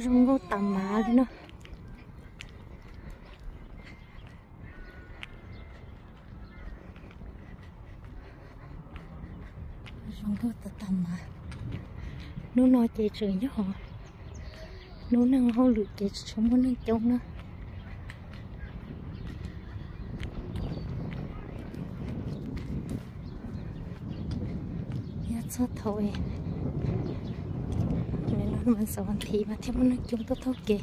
Zoo nkauj tas mas li na. Zoo nkauj tas tas mas. Hnub no ces tseem yog hnub neeg hauj lwm ces tsis tshua muaj neeg coob na. Yog txog thaum no mas xav thiv mas thiaj muaj neeg coob tuaj taug kev.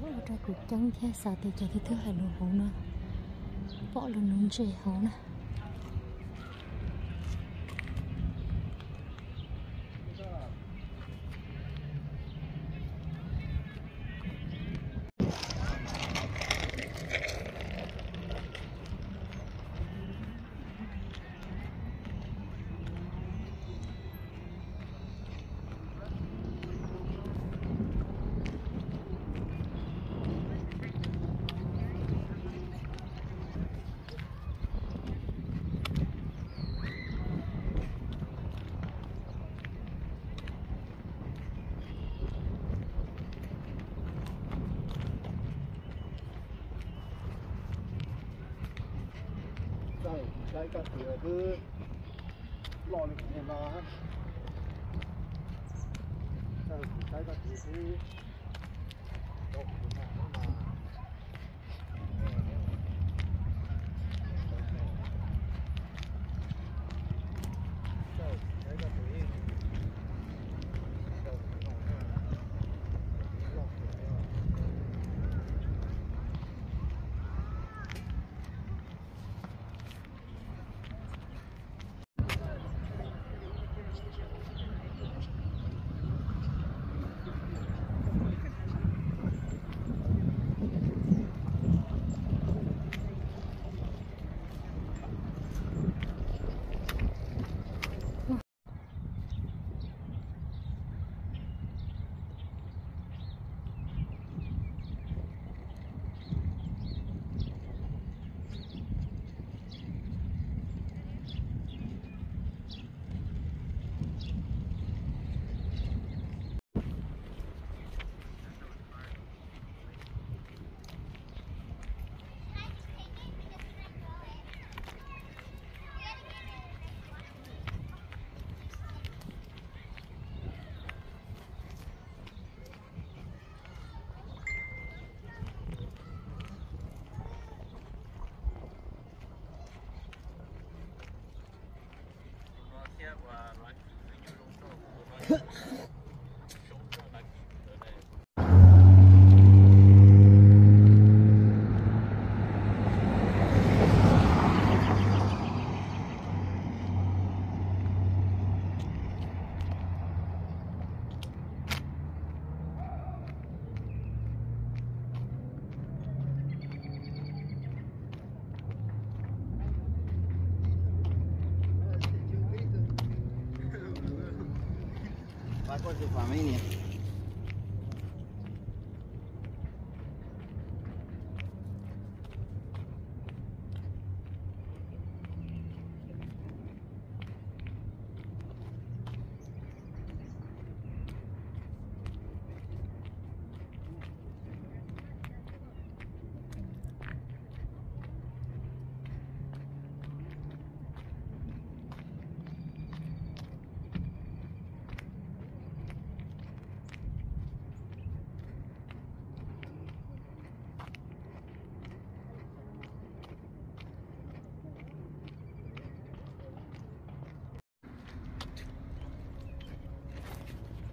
Ua rau kuv ceeb thiab xav tias cov twg twb hais lus hauv no, pom lub nuv ntses hauv na. Txawj saib koj tus twb loj li kuv niag no. Txawj saib koj tus twb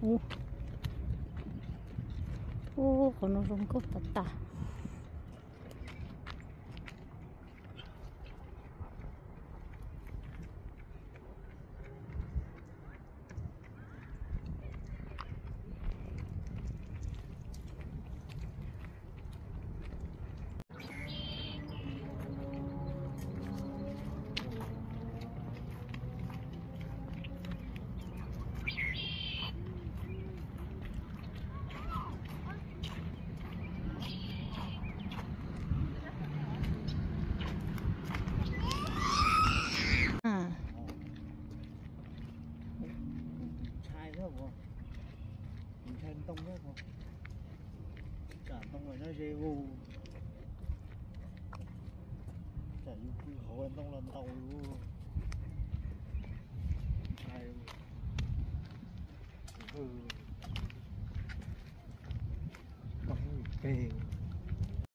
Ub, ub, qhov no zoo nkauj tas tas. Ntshai thiab, ntshai ntoo thiab, tsam ntoo los nyob ze ua, tsam yus pw hauv ntoo los ntaus yus, ntshai. Ntoo peg.